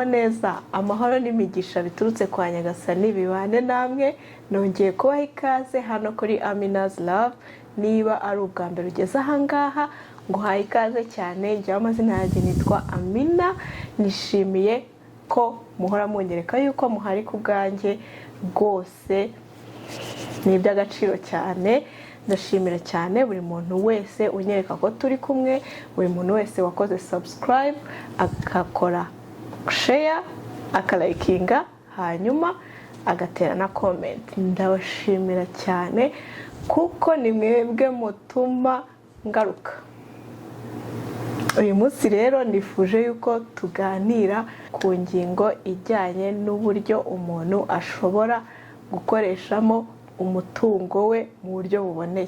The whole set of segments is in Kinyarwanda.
Muraho neza, amahoro n'imigisha biturutse kwa Nyagasani bibane namwe. Nongeye kubaha ikaze hano kuri Amina's Love. Niba ari ubwa mbere ugeze ahangaha, nguhaye ikaze cyane. Njyewe amazina yanjye nitwa Amina. Nishimiye ko muhora munyereka yuko muhari ku bwanjye, rwose ni iby'agaciro cyane. Ndashimira cyane buri muntu wese unyereka ko turi kumwe, buri muntu wese wakoze subscribe, agakora share, akalikinga, hanyuma agatera na comment. Ndabashimira cyane kuko ni mwebwe mutuma ngaruka. Uyu munsi rero nifuje yuko tuganira ku ngingo ijyanye n'uburyo umuntu ashobora gukoreshamo umutungo we mu buryo buboneye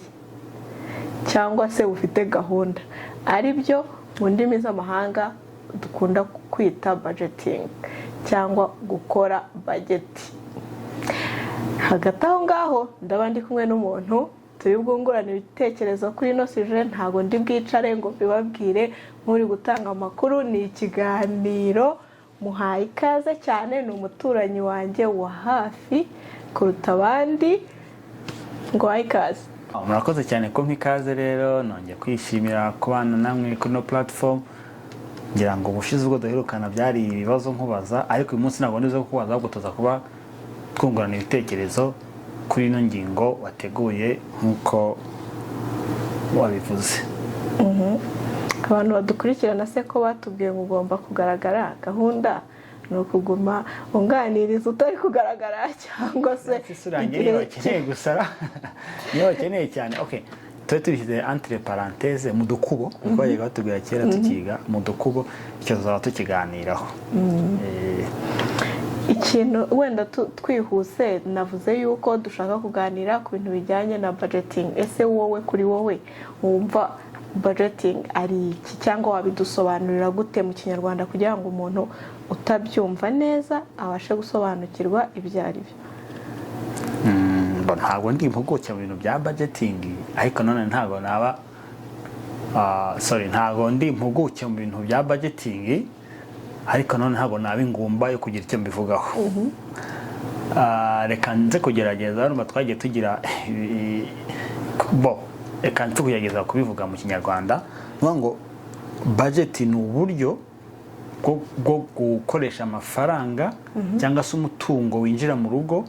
cyangwa se bufite gahunda, ari byo mu ndimi z'amahanga dukunda kwita budgeting cyangwa gukora budget. Hagati aho ngaho ndaba ndi kumwe n'umuntu turi bwungurane ibitekerezo kuri ino sujet. Ntabwo ndi bwicare ngo mbibabwire nk'uri gutanga amakuru, ni ikiganiro. Muhaye ikaze cyane, ni umuturanyi wanjye wa hafi kuruta abandi. Ngo wahe ikaze. Murakoze cyane kumpa ikaze. Rero nongeye kwishimira kubana namwe kuri ino platform. Ngira ngo ubushize ubwo duherukana byari ibibazo nkubaza, ariko uyu munsi ntabwo ndizo kukubaza, ahubwo tuza kuba twungurana ibitekerezo kuri ino ngingo wateguye nk'uko wabivuze. Abantu badukurikirana se ko batubwiye ngo ugomba kugaragara, gahunda ni ukuguma unganiriza utari kugaragara cyangwa se? Isura yanjye niyo bakeneye gusara, niyo bakeneye cyane. Okay, tube tubishyize entre parenthèse, mu dukubo, kuko bajyaga batubwira kera tukiga, mu dukubo, icyo tuzaba tukiganiraho. Ikintu wenda twihuse, navuze yuko dushaka kuganira ku bintu bijyanye na budgeting. Ese wowe, kuri wowe, wumva budgeting ari iki, cyangwa wabidusobanurira gute mu Kinyarwanda kugira ngo umuntu utabyumva neza abashe gusobanukirwa ibyo ari byo? Bo, ntabwo ndi impuguke mu bintu bya budgeting, ariko none ntabwo naba sorry, ntabwo ndi impuguke mu bintu bya budgeting, ariko none ntabwo naba ingumba yo kugira icyo mbivugaho. Reka nze kugerageza, urumva twagiye tugira bo, reka nze kugerageza kubivuga mu Kinyarwanda. Ni ukuvuga ngo budget ni uburyo bwo gukoresha amafaranga cyangwa se umutungo winjira mu rugo.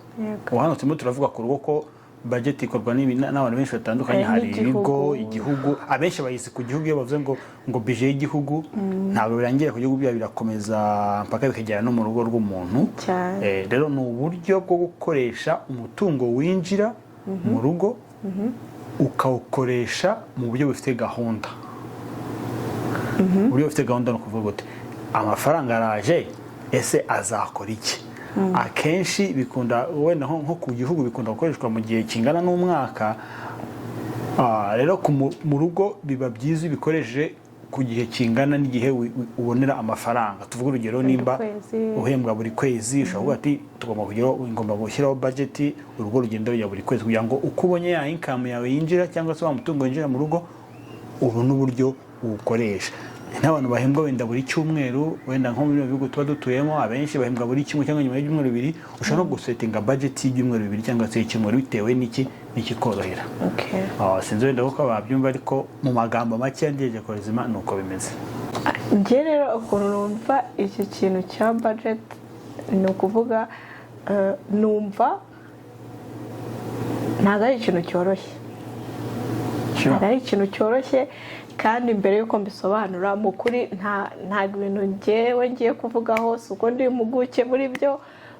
Ubu hano turimo turavuga ku rugo, ko budget ikorwa n'abantu benshi batandukanye. Hari hari n'igihugu. Ibigo, igihugu, abenshi bayizi ku gihugu. Iyo bavuze ngo budget y'igihugu, ntabwo birangira ku gihugu, birakomeza mpaka bikagera no mu rugo rw'umuntu. Cyane. Rero ni uburyo bwo gukoresha umutungo winjira mu rugo, ukawukoresha mu buryo bufite gahunda. Uburyo bufite gahunda ni ukuvuga uti: amafaranga araje, ese azakora iki? Akenshi bikunda wenda nko ku gihugu bikunda gukoreshwa mu gihe kingana n'umwaka. Rero mu rugo biba byiza iyo ubikoresheje ku gihe kingana n'igihe ubonera amafaranga. Tuvuge urugero, nimba kwezi. uhembwa buri kwezi, ushobora kuvuga ati tugomba kugeraho, ngomba gushyiraho budget urugo rugenda rujya buri kwezi, kugira ngo uko ubonye ya income yawe yinjira cyangwa se wa mutungo winjira mu rugo, ubone uburyo uwukoresha. N'abantu bahembwa wenda buri cyumweru, wenda nko muri bino bihugu tuba dutuyemo, abenshi bahembwa buri cyumweru cyangwa nyuma y'ibyumweru 2, ushobora no gusetinga budget y'ibyumweru 2 cyangwa se y'icyumweru, bitewe n'ikikorohera. Sinzi wenda kuko babyumva, ariko mu magambo make ngejeje kurezima ni uko bimeze. Njye rero ukuntu numva iki kintu cya budget, ni ukuvuga numva ntabwo ari ikintu cyoroshye, ntabwo ari ikintu cyoroshye. Kandi mbere y'uko mbisobanura, mu kuri ntabwo ibintu ngewe ngiye kuvugaho si uko ndi impuguke muri byo,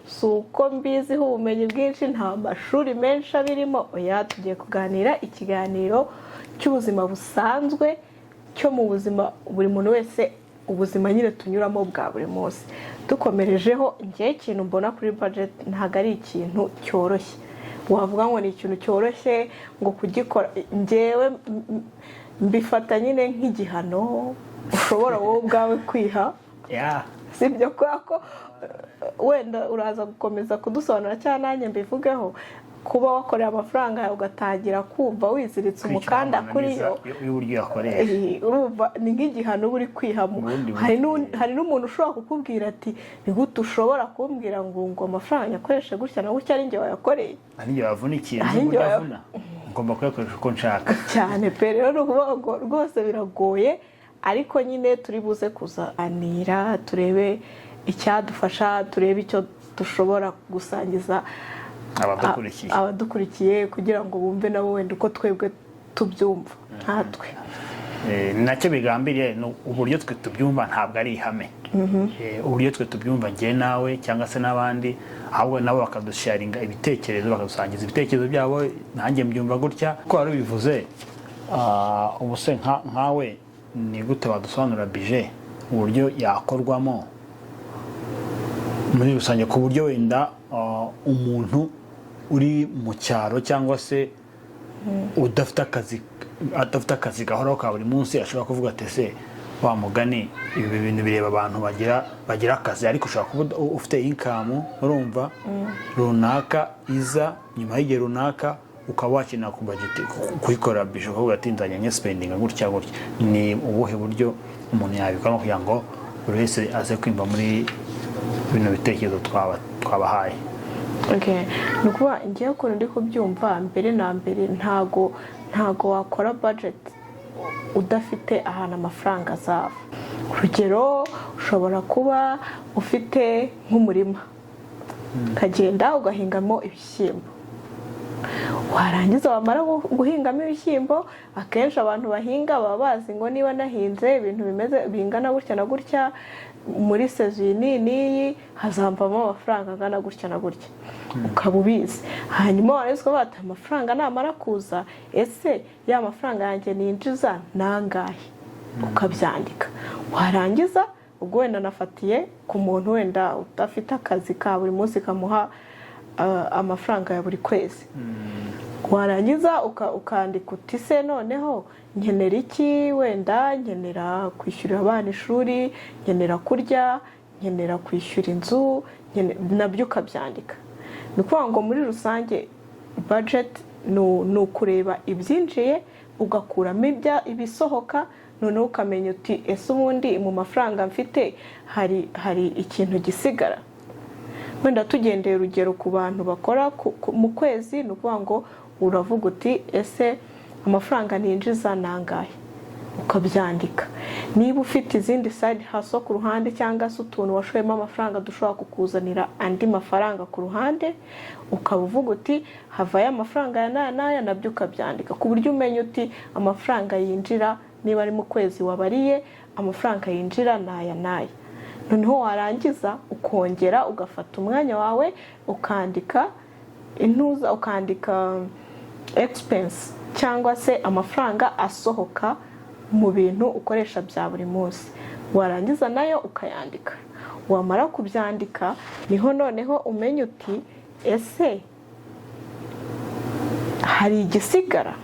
si uko mbiziho ubumenyi bwinshi, nta mashuri menshi abirimo, oya. Tugiye kuganira ikiganiro cy'ubuzima busanzwe, cyo mu buzima buri muntu wese, ubuzima nyine tunyuramo bwa buri munsi. Dukomerejeho, ngewe ikintu mbona kuri budget, ntabwo ari ikintu cyoroshye wavuga ngo ni ikintu cyoroshye ngo kugikora. Ngewe mbifata nyine nk'igihano ushobora wowe ubwawe kwiha. Si ibyo, kubera ko wenda uraza gukomeza kudusobanura cyangwa nanjye mbivugeho. Kuba wakorera amafaranga yawe ugatangira kumva wiziritse umukanda kuri yo y'uburyo yakoresha. Urumva ni nk'igihano uba uri kwihamo. Ubundi Hari n'umuntu ushobora kukubwira ati: "Ni gute ushobora kumbwira ngo amafaranga nyakoreshe gutya na gutya, ari njye wayakoreye?" Ari njye wavunikiye, Ari nzi njye uburyo avuna, ngomba kuyakoresha uko nshaka. Cyane pe. Rero ni ukuvuga ngo rwose biragoye, ariko nyine turi buze kuzanira turebe icyadufasha, turebe icyo dushobora gusangiza abadukurikiye. Abadukurikiye, kugira ngo bumve nabo wenda uko twebwe tubyumva nkatwe. Nacyo bigambiriye ni uburyo twe tubyumva, ntabwo ari ihame. Uburyo twe tubyumva, njye nawe cyangwa se n'abandi, ahubwo nabo bakadusharinga ibitekerezo, bakadusangiza ibitekerezo byabo. Nanjye mbyumva gutya ko wari ubivuze. Ubu se nkawe ni gute wadusobanurira budget, uburyo yakorwamo muri rusange, ku buryo wenda umuntu uri mu cyaro cyangwa se udafite akazi, adafite akazi gahoraho ka buri munsi, ashobora kuvuga ati: "Ese wa mugani ibi bintu bireba abantu bagira akazi?" Ariko ushobora kuba ufite income, urumva, runaka iza nyuma y'igihe runaka, ukaba wakenera ku budget, kuyikorera budget, ukavuga ati: "Nzajya nyespendinga gutya gutya." Ni ubuhe buryo umuntu yabikoramo kugira ngo buri wese aze kwimva muri bino bitekerezo twabahaye? Okay. Ni ukuvuga ngewe ukuntu ndi kubyumva, mbere na mbere ntago wakora budget udafite ahantu amafaranga azava. Urugero, ushobora kuba ufite nk'umurima, ukagenda ugahingamo ibishyimbo, warangiza wamara guhingamo ibishyimbo, akenshi abantu bahinga baba bazi ngo niba nahinze ibintu bimeze bingana gutya na gutya muri saison iyi n'iyi n'iyi, hazamvamo amafaranga angana gutya na gutya, ukaba ubizi. Hanyuma warangiza ukavuga ati: "Amafaranga namara kuza, ese ya mafaranga yanjye ninjiza ni angahe?" Ukabyandika. Warangiza, ubwo wenda nafatiye ku muntu wenda udafite akazi ka buri munsi kamuha amafaranga ya buri kwezi, warangiza ukandika uti: "Se noneho nkenera iki? Wenda nkenera kwishyurira abana ishuri, nkenera kurya, nkenera kwishyura inzu," nabyo ukabyandika. Ni ukuvuga ngo muri rusange budget ni ukureba ibyinjiye, ugakuramo ibisohoka, noneho ukamenya uti: "Ese ubundi mu mafaranga mfite hari ikintu gisigara?" Wenda tugendeye urugero ku bantu bakora mu kwezi, ni ukuvuga ngo uravuga uti: "Ese amafaranga ninjiza ni angahe?" Ukabyandika. Niba ufite izindi side hustle ku ruhande, cyangwa se utuntu washoyemo amafaranga dushobora kukuzanira andi mafaranga ku ruhande, ukaba uvuga uti: "Havayo amafaranga ya n'aya n'aya," nabyo ukabyandika, ku buryo umenya uti: "Amafaranga yinjira, niba ari mu kwezi wabariye, amafaranga yinjira ni aya n'aya." Noneho warangiza ukongera ugafata umwanya wawe ukandika intuza, ukandika expense cyangwa se amafaranga asohoka mu bintu ukoresha bya buri munsi, warangiza nayo ukayandika. Wamara kubyandika, niho noneho umenya uti: "Ese hari igisigara?"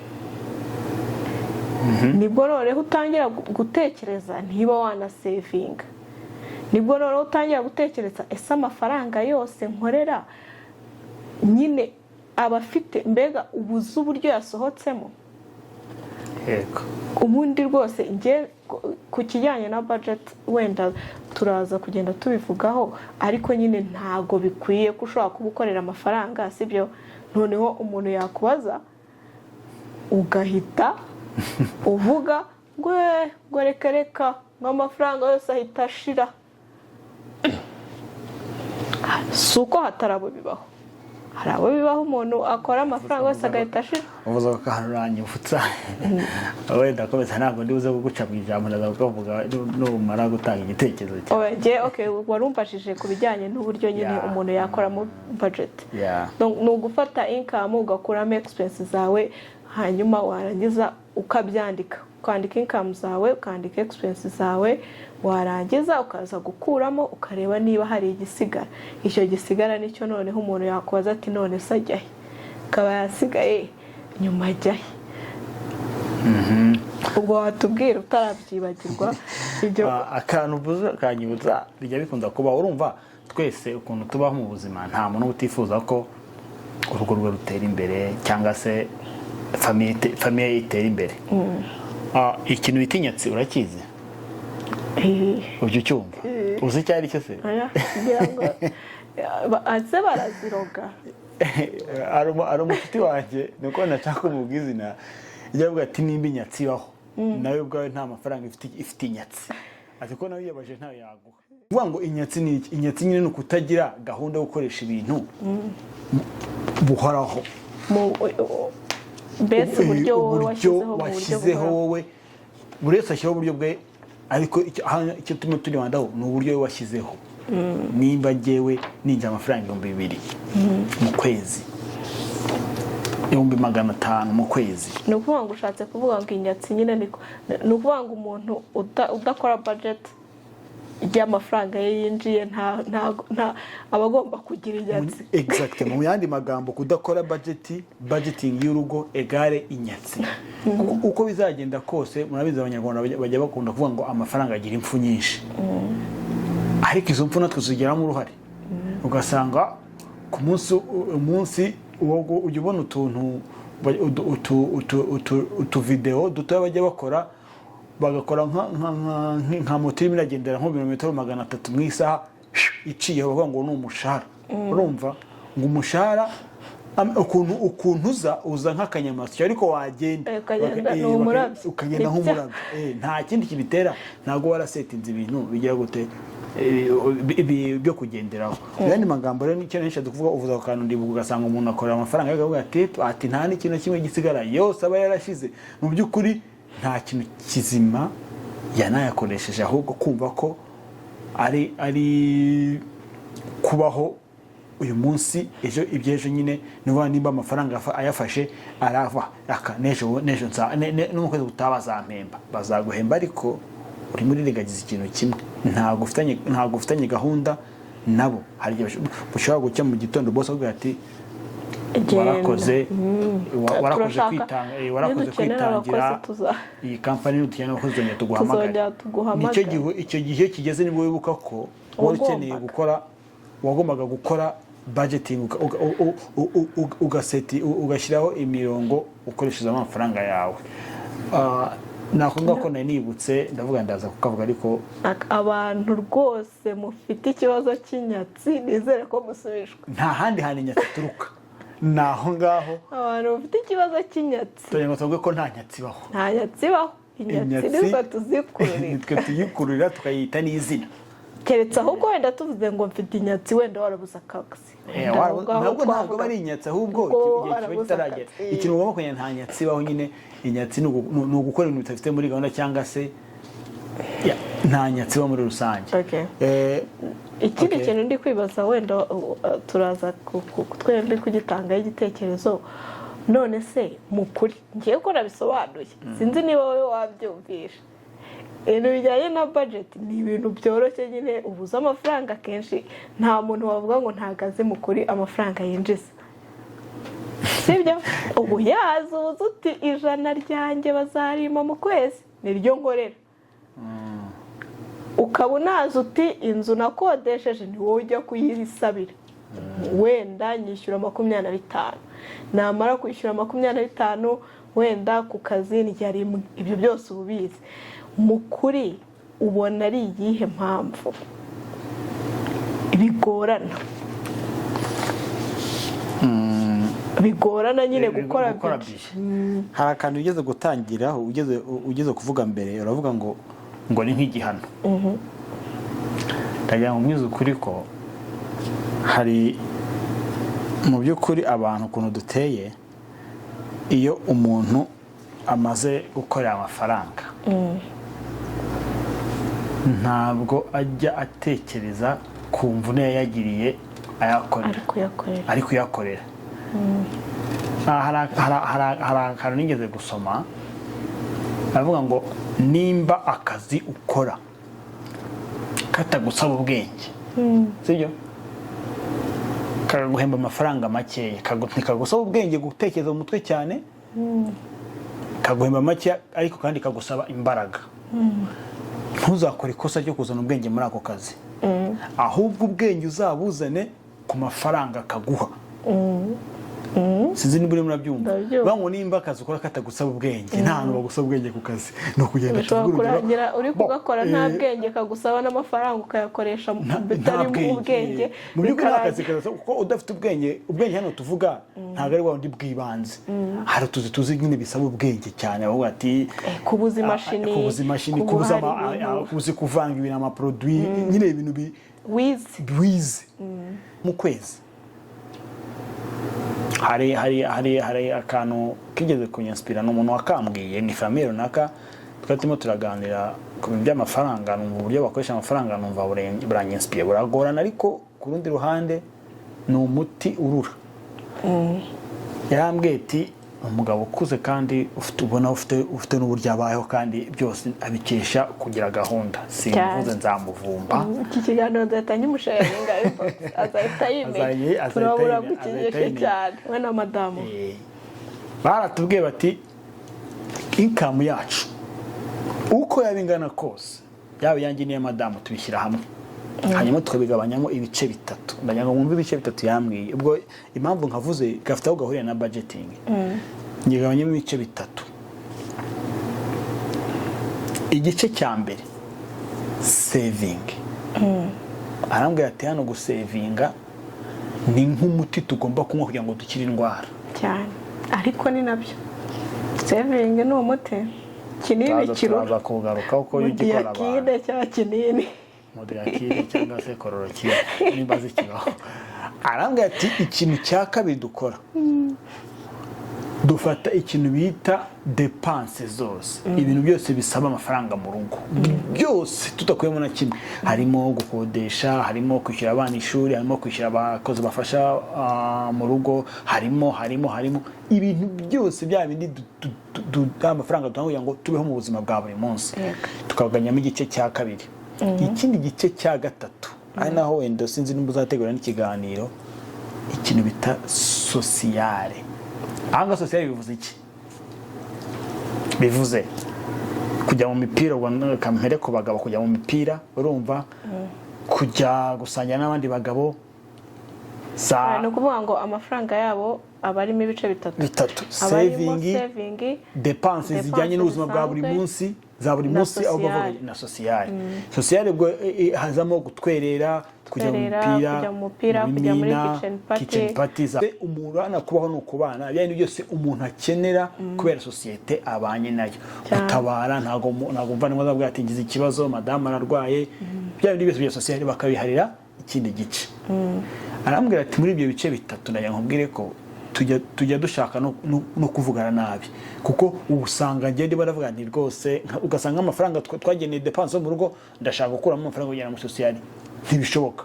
Nibwo noneho utangira gutekereza niba wanasevinga. Nibwo noneho utangira gutekereza: "Ese amafaranga yose nkorera nyine aba afite mbega ubuze uburyo yasohotsemo?" Ubundi rwose njye ku kijyanye na budget wenda turaza kugenda tubivugaho, ariko nyine ntabwo bikwiye ko ushobora kuba ukorera amafaranga, sibyo? Noneho umuntu yakubaza ugahita uvuga ngo: Ngo reka reka," ngo amafaranga yose ahita ashira. Si uko hatari abo bibaho, hari abo bibaho, umuntu akora amafaranga yose agahita ashira. Uvuze ko akantu uranyibutsa. Wenda komeza, ntabwo ndi buze kuguca mu ijambo, ndaza kukavuga numara gutanga igitekerezo cyawe. Oya, okay, warumbajije ku bijyanye n'uburyo nyine umuntu yakoramo budget. Ni ugufata income, ugakuramo expenses zawe, hanyuma warangiza ukabyandika, ukandika income zawe, ukandika expenses zawe, warangiza ukaza gukuramo, ukareba niba hari igisigara. Icyo gisigara nicyo noneho umuntu yakubaza ati: "None se ajya he?" Akaba yasigaye nyuma ajya he? Ubwo watubwira utarabyibagirwa ibyo. Akantu uvuze kanyibutsa, bijya bikunda kuba, urumva twese ukuntu tubaho mu buzima, nta muntu uba utifuza ko Urugo rwe rutera imbere cyangwa se famille ye itere imbere. Ikintu bita inyatsi urakizi? Eh, Ujya ucyumva? Uzi icyo ari cyo se? Oya, ngira ngo ese baraziroga? Hari umushuti wanjye, ni uko nashaka kumuvuga izina, ijya avuga ati nimba inyatsi ibaho, nawe ubwawe nta mafaranga ifite inyatsi, ati ko nawe yiyabaje ntayo yaguha. Kuvuga ngo inyatsi ni iki? Inyatsi nyine ni ukutagira gahunda yo gukoresha ibintu buhoraho. Mbese uburyo wowe Uburyo washyizeho mu buryo washyizeho buhoraho. Wowe, buri wese ashyiraho uburyo bwe, ariko hano icyo turimo turibandaho ni uburyo we washyizeho. Nimba njyewe ninjira amafaranga 2000 mu kwezi, 500,000 mu kwezi, Ni ukuvuga ngo ushatse kuvuga ngo inyatsi nyine ni ukuvuga ngo umuntu udakora budget y'amafaranga ye yinjiye nta aba agomba kugira inyatsi. Exact, mu yandi magambo, kudakora budget, budgeting y'urugo égale inyatsi. Kuko uko bizagenda kose, murabizi, Abanyarwanda bajya bakunda kuvuga ngo amafaranga agira impfu nyinshi, ariko izo mpfu natwe tuzigiramo uruhare. Ugasanga ku munsi umunsi uwo ujya ubona utuntu utuvidewo dutoya bajya bakora, bagakora nka moto irimo iragendera nko ibirometero 300 mu isaha iciyeho, bavuga ngo ni umushahara. Urumva ngo umushahara ukuntu uza nk'akanyamasyo, ariko wagenda Ukagenda ni umurabyo. Ukagenda Ni nk'umurabyo. Nta kindi kibitera, ntabwo warasetinze ibintu bigira gute byo kugenderaho. Mu yandi magambo rero, nicyo nishatse kuvuga. Uvuza ako kantu ndibuka, ugasanga umuntu akorera amafaranga akavuga ati nta n'ikintu na kimwe gisigara, yose aba yarashize. Mu by'ukuri nta kintu kizima yanayakoresheje, ahubwo kumva ko ari kubaho uyu munsi, ejo iby'ejo nyine. Niba amafaranga ayafashe arava aka n'ejo no mu kwezi gutaha bazampemba. Bazaguhemba, ariko urimo urirengagiza ikintu kimwe: ntabwo ufitanye gahunda nabo. Hari igihe ushobora gucya mu gitondo bose akubwira ati Genda. Warakoze, warakoze Turashaka- kwitanga, warakoze nidukenera kwitangira abakozi iyi kampani, nudukenera abakozi tuzongera tuguhamagare. Tuzongera tuguhamagare. Nicyo gihe, icyo gihe iyo kigeze nibwo wibuka ko wari ukeneye Wagombaga. gukora, wagombaga gukora budgeting, ugaseti ugashyiraho imirongo ukoresheje amafaranga yawe. Nako ngako nari nibutse, ndavuga ndaza kukavuga, ariko Abantu rwose mufite ikibazo cy'inyatsi, nizere ko musubijwe. Nta handi hantu inyatsi ituruka, ni aho ngaho. Abantu bafite ikibazo cy'inyatsi, Tugira ngo tuvuge ko nta nyatsi ibaho. Nta nyatsi ibaho. Inyatsi nitwe tuzikururira. Nitwe tuyikururira, tukayita n'izina. Keretse ahubwo wenda tuvuze ngo mfite inyatsi, wenda warabuze akazi. Wenda aho ngaho Ntabwo twavuga ari inyatsi, ahubwo Ubwo igihe kiba warabuze kitaragera. akazi. Ikintu ugomba kumenya, nta nyatsi ibaho nyine. Inyatsi ni ugukora ibintu bidafite muri gahunda, cyangwa se ya, nta nyatsi iba muri rusange. Okay. Ikindi kintu ndi kwibaza, wenda turaza twembi kugitangaho igitekerezo. None se mu kuri ngiye ko nabisobanuye, sinzi niba wowe wabyumvisha, ibintu bijyanye na budget ni ibintu byoroshye nyine. Ubuze amafaranga, akenshi nta muntu wavuga ngo ntabwo azi mu kuri amafaranga yinjiza, sibyo? Ubu yazi, ubuze uti 100 ryanjye bazarima mu kwezi, niryo nkorera. Ukaba unazi uti inzu nakodesheje, ni wowe ujya kuyisabira, wenda nyishyura 25, namara kwishyura 25, wenda ku kazi ndya rimwe. Ibyo byose uba ubizi. Mu kuri ubona ari iyihe mpamvu bigorana nyine gukora Gukora budget? Budget. Hari akantu ugeze gutangiraho, ugeze kuvuga mbere, uravuga ngo ni nk'igihano. Ndagira ngo mwize ukuri ko hari mu by'ukuri abantu ukuntu duteye, iyo umuntu amaze gukorera amafaranga, ntabwo ajya atekereza ku mvune yayagiriye ayakorera. Ari kuyakorera. Ari kuyakorera. Hari akantu nigeze gusoma, aravuga ngo nimba akazi ukora katagusaba ubwenge, sibyo, kakaguhemba amafaranga makeya, ntikagusaba ubwenge, gutekereza mu mutwe cyane, kaguhemba make ariko kandi kagusaba imbaraga, ntuzakore ikosa ryo kuzana ubwenge muri ako kazi. Ahubwo ubwenge uzabuzane ku mafaranga kaguha. Sinzi niba urimo urabyumva. Ndabyumva. Bango nimba akazi ukora katagusaba ubwenge, nta hantu bagusaba ubwenge ku kazi, ni ukugenda. Bishobora Tuvuge urugero, kurangira uri bo, kugakora nta bwenge kagusaba, n'amafaranga ukayakoresha bitarimo ubwenge. Mu by'ukuri nta kazi Bikarangira. kadasaba, kuko udafite ubwenge, ubwenge hano tuvuga ntabwo ari wa wundi bw'ibanze. Hari utuzi tuzi nyine bisaba ubwenge cyane, bavuga ati Kubuza imashini, kubuza imashini, kuba kubuza hari ibintu kubuza kuvanga ibintu, ama produits nyine, ibintu wize. Wize mu kwezi. Hari akantu kigeze kunyinspira, ni umuntu wakambwiye, ni famille runaka twari turimo turaganira ku bintu by'amafaranga, numva uburyo bakoresha amafaranga, numva buranyinspira. Buragorana, ariko ku rundi ruhande ni umuti urura. Yarambwiye ati umugabo ukuze kandi ufite, ubona ufite n'uburyo abayeho, kandi byose abikesha kugira gahunda. Simvuze, nzamuvumba. Iki kiganiro nzahita nkimusharinga, azahita yimenya. Azahita Turabura yimenya, azahita gukinisha yimenya. cyane we na madamu. Baratubwiye bati income yacu uko yaba ingana kose, yaba iyanjye n'iya madamu, tubishyira hamwe, hanyuma tukabigabanyamo ibice bitatu. Ndagira ngo mwumve ibice bitatu yambwiye. Ubwo impamvu nkavuze gafite aho gahuriye na budgeting. Ngigabanyamo ibice bitatu. Igice cya mbere, saving. Arambwira ati hano gusevinga ni nk'umuti tugomba kunywa kugira ngo dukire indwara. Cyane, ariko ni nabyo, saving ni umuti, kinini kirura. Turaza kugarukaho ko iyo ugikora abantu Modiyakine cya kinini. Modiyakine cyangwa se chloroquine nimba zikibaho. Arambwira ati ikintu cya kabiri dukora, dufata ikintu bita dépenses zose, ibintu byose bisaba amafaranga mu rugo byose, tudakuyemo na kimwe, harimo gukodesha, harimo kwishyura abana ishuri, harimo kwishyura abakozi bafasha mu rugo, harimo ibintu byose bya bindi amafaranga dutanga kugira ngo tubeho mu buzima bwa buri munsi. Tukagabanyamo igice cya kabiri. Ikindi gice cya gatatu, ari naho wenda sinzi nimba uzategura n'ikiganiro, ikintu bita sociale. Ahangaha sociale bivuze iki? Bivuze kujya mu mipira. Ubwo kampere ku bagabo, kujya mu mipira, urumva, kujya gusangira n'abandi bagabo za Ni ukuvuga ngo amafaranga yabo aba arimo ibice bitatu. Bitatu. Aba arimo Saving, saving, dépenses zijyanye n'ubuzima bwa buri zisanzwe, munsi, za buri na munsi, aho bavuga sociale. Na sociale. Sociale ubwo hazamo gutwerera, kujya mu Gutwerera, mupira, kujya mu mupira, kujya muri bimina, kitchen party. Kitchen party umuntu urabona kubaho ni ukubana, bya bintu byose umuntu akenera kubera sosiyete abanye nayo. Gutabara, ntabwo mva azavuga ati ngize ikibazo, madamu ararwaye, bya bindi byose bya sociale bakabiharira ikindi gice. Arambwira ati muri ibyo bice bitatu, ndagira ngo nkubwire ko tujya dushaka no kuvugana nabi, kuko ubu usanga ngende baravuga nti rwose ugasanga amafaranga twageneye dépenses zo mu rugo, ndashaka gukuramo amafaranga kujyana muri sociale, ntibishoboka,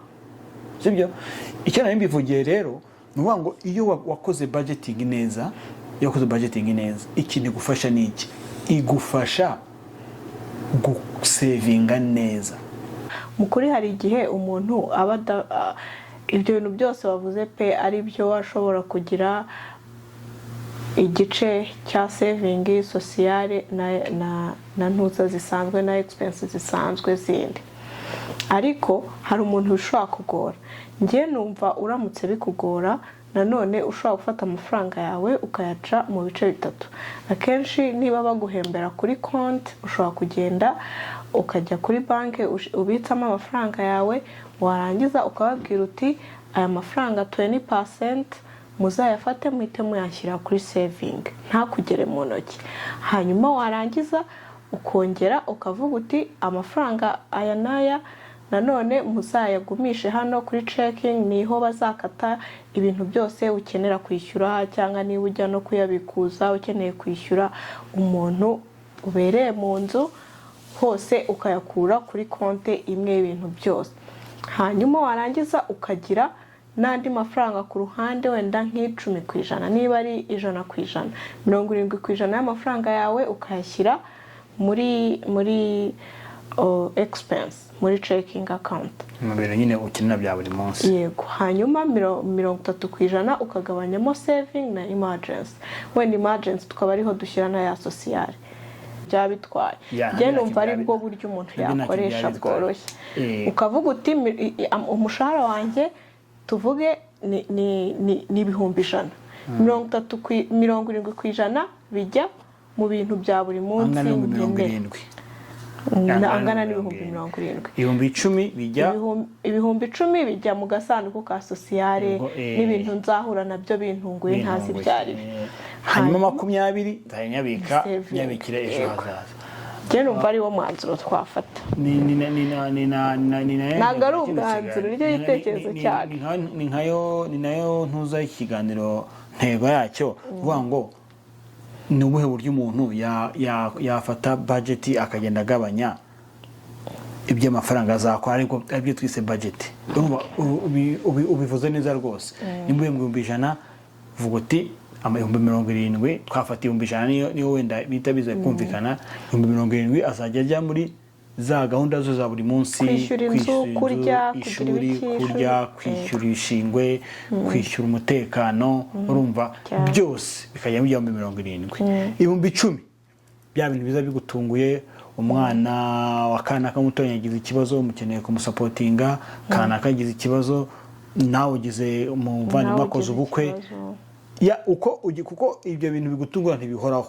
sibyo? Icyo nari mbivugiye rero ni ukuvuga ngo iyo wakoze budgeting neza, iyo wakoze budgeting neza, ikintu igufasha ni iki? Igufasha gusevinga neza. Mu kuri hari igihe umuntu aba ibyo bintu byose wavuze pe, ari byo, ashobora kugira igice cya saving, sociale na ntuza zisanzwe na expenses zisanzwe zindi, ariko hari umuntu bishobora kugora. Njye numva uramutse bikugora nanone, ushobora gufata amafaranga yawe ukayaca mu bice bitatu. Akenshi niba baguhembera kuri konti, ushobora kugenda ukajya kuri banki ubitsamo amafaranga yawe, warangiza ukababwira uti aya mafaranga 20% muzayafate muhite muyashyira kuri saving, ntakugere mu ntoki. Hanyuma warangiza ukongera ukavuga uti amafaranga aya n'aya nanone muzayagumishe hano kuri checking, niho bazakata ibintu byose ukenera kwishyura, cyangwa niba ujya no kuyabikuza ukeneye kwishyura umuntu ubereye mu nzu hose, ukayakura kuri konti imwe y'ibintu byose. Hanyuma warangiza ukagira n'andi mafaranga ku ruhande, wenda nk'10%, niba ari 100%, 70% y'amafaranga yawe ukayashyira muri expense, muri checking account. Mu bintu nyine ukenera bya buri munsi. Yego. Hanyuma 30% ukagabanyamo saving na emergency. Wenda emergency tukaba ariho dushyira na ya sociale byaba bitwaye. Ya, Njye ntabyo numva ari ntacyo bwo buryo umuntu nabyo ntacyo yakoresha byaba bitwaye. bworoshye. Ukavuga uti umushahara wanjye tuvuge ni 100,000. 70% bijya mu bintu bya buri munsi Angana n'ibihumbi mirongo nkenera. irindwi. Angana n'70,000. 10,000 bijya 10,000 bijya mu gasanduku ka social Yego, n'ibintu nzahura nabyo bintunguye ntazi ibyo ari byo. Hanyuma 20 nzajya nyabika, Saving. nyabikira ejo hazaza. Njye numva ari wo mwanzuro twafata. Ni ni na ni na ni na ni na ni na Ntabwo ari kino umwanzuro, kiganiro. nicyo gitekerezo cyacu. Ni nkayo, ni nayo ntuza ikiganiro, ntego yacyo kuvuga ngo ni ubuhe buryo umuntu yafata budget akagenda agabanya ibyo amafaranga azakora, ariko aribyo twise budget. Urumva, ubivuze neza rwose. Nimba uhembwa 100,000, uvuga uti 70,000, twafata 100,000, niyo wenda bihita biza kumvikana. 70,000 azajya ajya muri za gahunda zo za buri munsi: Kwishyura inzu, kwishyura kurya, kugira ishuri, ibiki, kurya, kwishyura ibishingwe, kwishyura umutekano, urumva, byose bikajya mu 70,000. 10,000, bya bintu biza bigutunguye: umwana wa kanaka mutoya yagize ikibazo, mukeneye kumusupportinga, kanaka yagize ikibazo, nawe ugize umuvandimwe Nawe akoze ugize ubukwe. ikibazo. Ya, uko kuko ibyo bintu bigutungura ntibihoraho.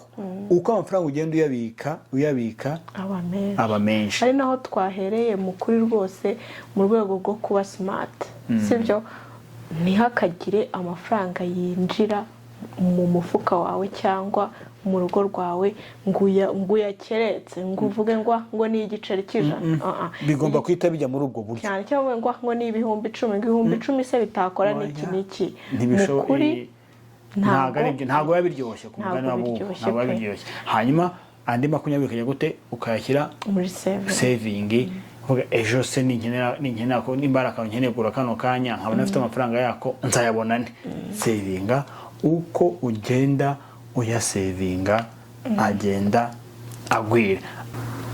Uko amafaranga ugenda uyabika, uyabika, aba menshi. Aba menshi. Ari naho twahereye mu kuri rwose, mu rwego rwo kuba smart, sibyo? Ntihakagire amafaranga yinjira mu mufuka wawe cyangwa mu rugo rwawe ngo uyakeretse, ngo uvuge ngo ni igiceri cy'ijana. Ah, ah. Bigomba guhita bijya muri ubwo buryo. Cyane, cyangwa ngo ni 10,000, ngo 10,000 se bitakora n'iki Oya. n'iki. Mu kuri Ntabwo ari byo, ntabwo biba biryoshye ku mugani Ntabwo w'abubu. biryoshye Ntabwo biba pe. biryoshye. Hanyuma andi 20 ukajya gute? Ukayashyira muri saving. Saving. Uvuga, ejo se ninkenera ko nimba hari akantu nkeneye kugura kano kanya, nkabona afite amafaranga yako, nzayabona nte? Savinga. Uko ugenda uyasavinga, agenda agwira.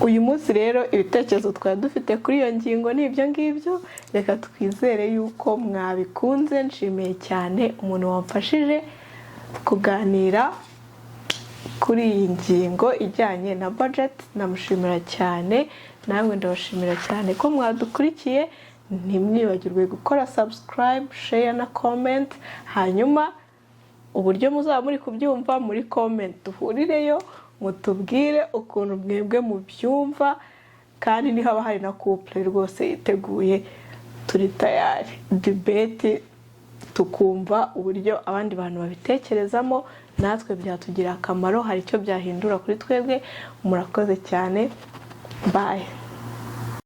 Uyu munsi rero ibitekerezo twari dufite kuri iyo ngingo ni ibyo ngibyo. Reka twizere yuko mwabikunze. Nshimiye cyane umuntu wamfashije kuganira kuri iyi ngingo ijyanye na budget, ndamushimira cyane. Namwe ndabashimira cyane ko mwadukurikiye. Ntimwibagirwe gukora subscribe, share na comment. Hanyuma uburyo muzaba muri kubyumva, muri comment duhurireyo, mutubwire ukuntu mwebwe mubyumva. Kandi niho haba hari na couple rwose yiteguye, turi tayari debate, tukumva uburyo abandi bantu babitekerezamo. Natwe byatugirira akamaro, hari icyo byahindura kuri twebwe. Murakoze cyane, bye.